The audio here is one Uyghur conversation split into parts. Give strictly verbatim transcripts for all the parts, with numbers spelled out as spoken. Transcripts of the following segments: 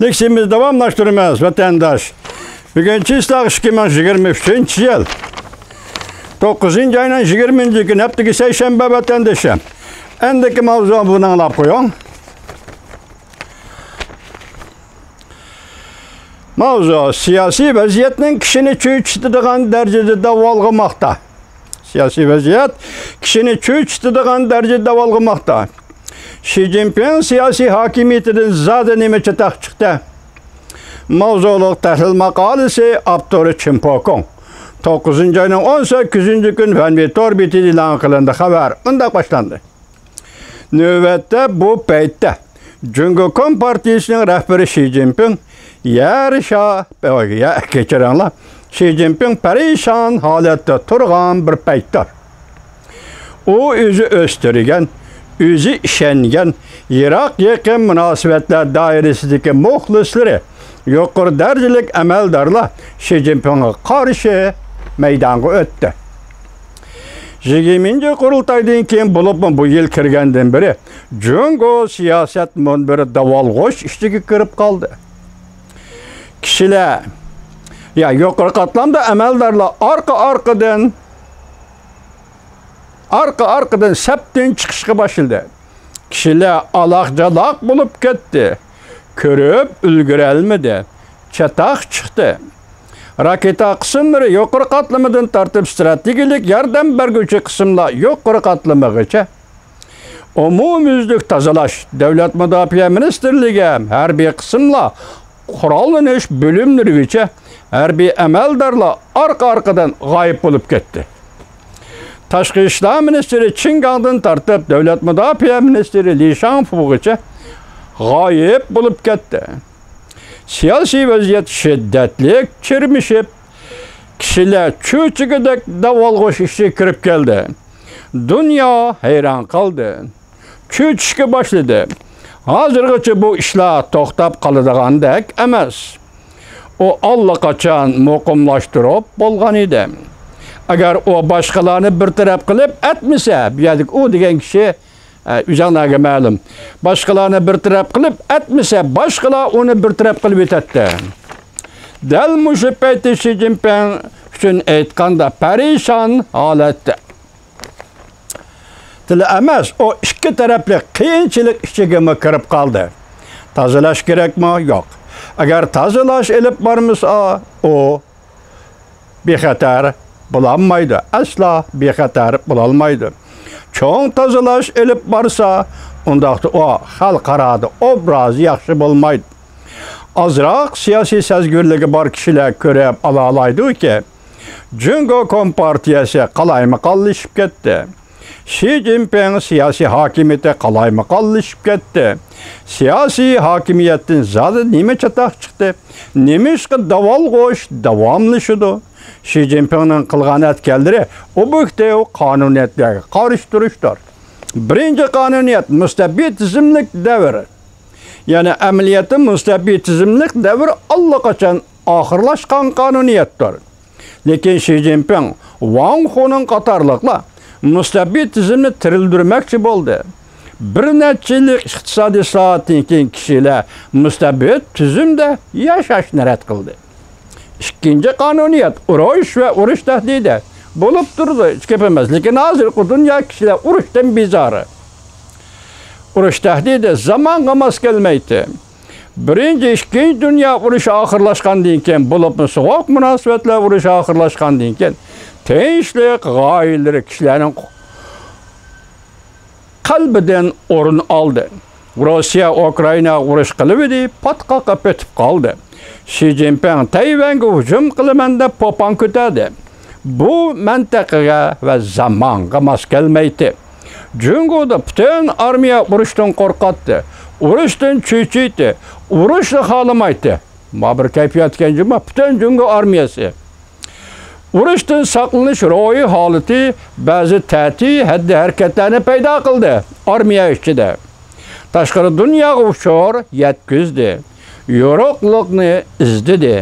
لېكسىيىمىزنى داۋاملاشتۇرىمىز، ۋەتەنداش. بۈگۈن چىسلاق ئىككى مىڭ يىگىرمە ئۈچىنچى يىل. توققۇزىنچى ئاينىڭ يىگىرمىنچى كۈنى، ھەپتىكى سەيشەنبە، ۋەتەندىشىم. ئەندىكى ماۋزۇ بۇنى ئاڭلاپ قويۇڭ. ماۋزۇ: سىياسىي ۋەزىيەتنىڭ كىشىنى چۆچۈتىدىغان دەرىجىدە داۋالغىماقتا. سىياسىي ۋەزىيەت كىشىنى چۆچۈتىدىغان دەرىجىدە داۋالغىماقتا. شى جىنپىڭ سىياسىي ھاكىمىيىتىدىن زادى نېمە چاتاق چىقتى؟ ماۋزۇلۇق تەھلىل ماقالىسى، ئاپتورى چىن پوكۇڭ. توققۇزىنچى ئاينىڭ ئون سەككىزىنچى كۈنى فەنۋى تور بېتىدە ئېلان قىلىندى. خەۋەر مۇنداق باشلاندى. نۆۋەتتە بۇ پەيتتە جۇڭگو كومپارتىيىسىنىڭ رەھبىرى شى جىنپىڭ يەر شا-، يە-، كەچۈرۈڭلار، شى جىنپىڭ پەرىشان ھالەتتە تۇرغان بىر پەيتتۇر. ئۇ ئۆزى ئۆستۈرگەن، ئۆزى ئىشەنگەن، يىراق يېقىن مۇناسىۋەتلەر دائىرىسىدىكى مۇخلىسلىرى، يۇقىرى دەرىجىلىك ئەمەلدارلار شى جىنپىڭغا قارشى مەيدانغا ئۆتتى. يىگىرمىنچى قۇرۇلتايدىن كېيىن، بولۇپمۇ بۇ يىل كىرگەندىن بېرى، جۇڭگو سىياسەت مۇنبىرى داۋالغۇش ئىچىگە كىرىپ قالدى. كىشىلەر، يا يۇقىرى قاتلامدا ئەمەلدارلار ئارقا-ئارقىدىن، ئارقا-ئارقىدىن سەپتىن چىقىشقا باشلىدى. كىشىلەر ئالاق-جالاق بولۇپ كەتتى. كۆرۈپ ئۈلگۈرەلمىدى. چاتاق چىقتى. راكېتا قىسىملىرى يۇقىرى قاتلىمىدىن تارتىپ، ئىستراتېگىيەلىك ياردەم بەرگۈچى قىسىملار يۇقىرى قاتلىمىغىچە، ئومۇميۈزلۈك تازىلاش، دۆلەت مۇداپىئە مىنىستىرلىكى ھەم ھەربىي قىسىملار، قوراللىنىش بۆلۈملىرىگىچە ھەربىي ئەمەلدارلار ئارقا-ئارقىدىن غايىب بولۇپ كەتتى. تاشقى ئىشلار مىنىستىرى چېن گاڭدىن تارتىپ، دۆلەت مۇداپىئە مىنىستىرى لى شاڭفۇغىچە غايىب بولۇپ كەتتى. سىياسىي ۋەزىيەت شىددەتلىك چىرمىشىپ، كىشىلەر چۆچۈگۈدەك داۋالغۇش ئىچىگە كىرىپ كەلدى. دۇنيا ھەيران قالدى. چۆچۈشكە باشلىدى. ھازىرغىچە بۇ ئىشلار توختاپ قالىدىغاندەك ئەمەس. ئۇ ئاللىقاچان مۇقىملاشتۇرۇپ بولغان ئىدى. ئەگەر ئۇ باشقىلارنى بىر تەرەپ قىلىپ ئەتمىسە، بۇ يەردىكى ئۇ دېگەن كىشى، ئە، ئۆزۈڭلارغا مەلۇم. باشقىلارنى بىر تەرەپ قىلىپ ئەتمىسە، باشقىلار ئۇنى بىر تەرەپ قىلىپ ئۆتەتتى. دەل مۇشۇ پەيتتە شى جىنپىڭ ئۈچۈن ئېيتقاندا، پەرىشان ھالەتتە. تىل ئەمەس، ئۇ ئىككى تەرەپلىك قىيىنچىلىق ئىچىگىمۇ كىرىپ قالدى. تازىلاش كېرەكمۇ؟ ياق. ئەگەر تازىلاش ئېلىپ بارمىسا، ئۇ بىخەتەر بولالمايدۇ. ئەسلا بىخەتەر بولالمايدۇ. چوڭ تازىلاش ئېلىپ بارسا، ئۇنداقتا ئۇ خەلقئارادا ئوبرازى ياخشى بولمايدۇ. ئازراق سىياسىي سەزگۈرلۈكى بار كىشىلەر كۆرۈپ ئالالايدۇكى، جۇڭگو كومپارتىيەسى قالايمىقانلىشىپ كەتتى. شى جىنپىڭ سىياسىي ھاكىمىيىتى قالايمىقانلىشىپ كەتتى. سىياسىي ھاكىمىيەتتىن زادى نېمە چاتاق چىقتى؟ نېمىشقا داۋالغۇش داۋاملىشىدۇ؟ شى جىنپىڭنىڭ قىلغان ئەتكەنلىرى ئوبيېكتىپ قانۇنىيەتلەرگە قارشى تۇرۇشتۇر. بىرىنچى قانۇنىيەت مۇستەبىت تۈزۈملۈك دەۋر. يەنى ئەمەلىيەتتە مۇستەبىت تۈزۈملۈك دەۋر ئاللىقاچان ئاخىرلاشقان قانۇنىيەتتۇر. لېكىن شى جىنپىڭ، ۋاڭ خۇنىڭ قاتارلىقلار مۇستەبىت تۈزۈمنى تىرىلدۈرمەكچى بولدى. بىر نەچچە يىللىق ئىقتىسادىي ئىسلاھاتتىن كېيىن كىشىلەر مۇستەبىت تۈزۈمدە ياشاشنى رەت قىلدى. ئىككىنچى قانۇنىيەت ئۇرۇش ۋە ئۇرۇش تەھدىتى بولۇپ تۇرىدۇ، ھېچ گەپ ئەمەس. لېكىن ھازىرقى دۇنيا كىشىلەر ئۇرۇشتىن بىزار. ئۇرۇش تەھدىتى زامانغا ماس كەلمەيتتى. بىرىنچى، ئىككىنچى دۇنيا ئۇرۇشى ئاخىرلاشقاندىن كېيىن، بولۇپمۇ سوغۇق مۇناسىۋەتلەر ئۇرۇشى ئاخىرلاشقاندىن كېيىن، تىنچلىق غايىلىرى كىشىلەرنىڭ قەلبىدىن ئورۇن ئالدى. روسىيە ئۇكرائىناغا ئۇرۇش قىلىۋىدى، پاتقاققا پېتىپ قالدى. شى جىنپىڭ تەيۋەنگە ھۇجۇم قىلىمەن دەپ پوپاڭ كۆتەردى. بۇ مەنتىقىگە ۋە زامانغا ماس كەلمەيتتى. جۇڭگودا پۈتۈن ئارمىيە ئۇرۇشتىن قورقاتتى، ئۇرۇشتىن چۆچۈيتتى، ئۇرۇشنى خالىمايتتى. ما بىر كەيپىيات ئىكەن جۇما، پۈتۈن جۇڭگو ئارمىيەسى. ئۇرۇشتىن ساقلىنىش روھىي ھالىتى بەزى تەتۈر ھەددى ھەرىكەتلەرنى پەيدا قىلدى ئارمىيە ئىچىدە. تاشقىرى دۇنياغا ئۇچۇر يەتكۈزدى. يورۇقلۇقنى ئىزدىدى.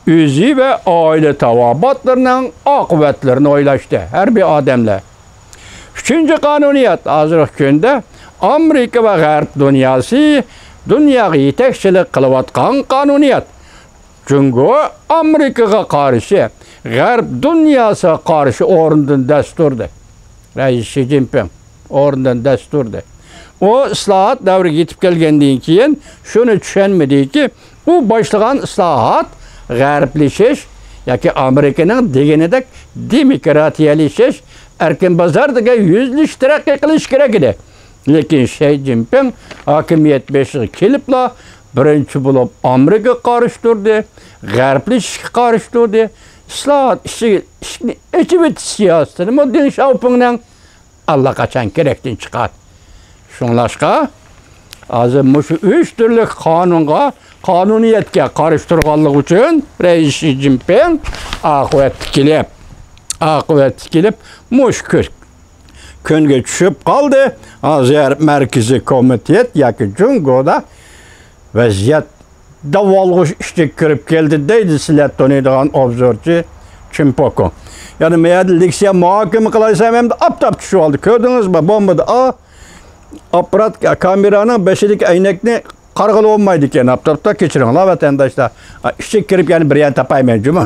ئۆزى ۋە ئائىلە تاۋابىئاتلىرىنىڭ ئاقىۋەتلىرىنى ئويلاشتى ھەربىي ئادەملەر. ئۈچىنچى قانۇنىيەت، ھازىرقى كۈندە ئامېرىكا ۋە غەرب دۇنياسى دۇنياغا يېتەكچىلىك قىلىۋاتقان قانۇنىيەت. جۇڭگو ئامېرىكىغا قارشى، غەرب دۇنياسىغا قارشى ئورنىدىن دەس تۇردى. رەئىس شى جىنپىڭ ئورنىدىن دەس تۇردى. ئۇ ئىسلاھات دەۋرىگە يېتىپ كەلگەندىن كېيىن شۇنى چۈشەنمىدىكى، ئۇ باشلىغان ئىسلاھات غەربلىشىش ياكى ئامېرىكىنىڭ دېگىنىدەك دېموكراتىيەلىشىش، ئەركىن بازاردىكى يۈزلىشىش، تەرەققىي قىلىش كېرەك ئىدى. لېكىن شى جىنپىڭ ھاكىمىيەت بېشىغا كېلىپلا، بىرىنچى بولۇپ ئامېرىكىغا قارشى تۇردى، غەربلىشىشكە قارشى تۇردى. ئىسلاھات ئىشىكى، ئىشىكنى ئېچىۋېتىش سىياسىتىنىمۇ دېڭ شياۋپىڭنىڭ ئاللىقاچان كېرەكتىن چىقارتتى. شۇڭلاشقا، ھازىر مۇشۇ ئۈچ تۈرلۈك قانۇنغا، قانۇنىيەتكە قارشى تۇرغانلىقى ئۈچۈن رەئىس شى جىنپىڭ ئاقىۋەتتە كېلىپ، ئاقىۋەتتە كېلىپ، مۇشۇ كۈ-، كۈنگە چۈشۈپ قالدى. ھازىر مەركىزىي كومىتېت ياكى جۇڭگودا ۋەزىيەت داۋالغۇش ئىچىگە كىرىپ كەلدى دەيدۇ سىلەر تونۇيدىغان ئوبزورچى چىن پوكۇڭ. يەنى مەيەردە لېكسىيە مۇھاكىمە قىلايسەن ئەمدى ئاپتاپ چۈشۈۋالدى. كۆردىڭىزمۇ؟ بولمىدى. ئا، ئاپپارات، كامېرانىڭ بېشىدىكى ئەينەكنى قارىغىلى بولمايدىكەن. ئاپتاپتا كېچىرىڭلار ۋەتەنداشلار. ئا، ئىچىگە كىرىپ يەنە بىر يەرنى تاپايمەن جۇمۇ.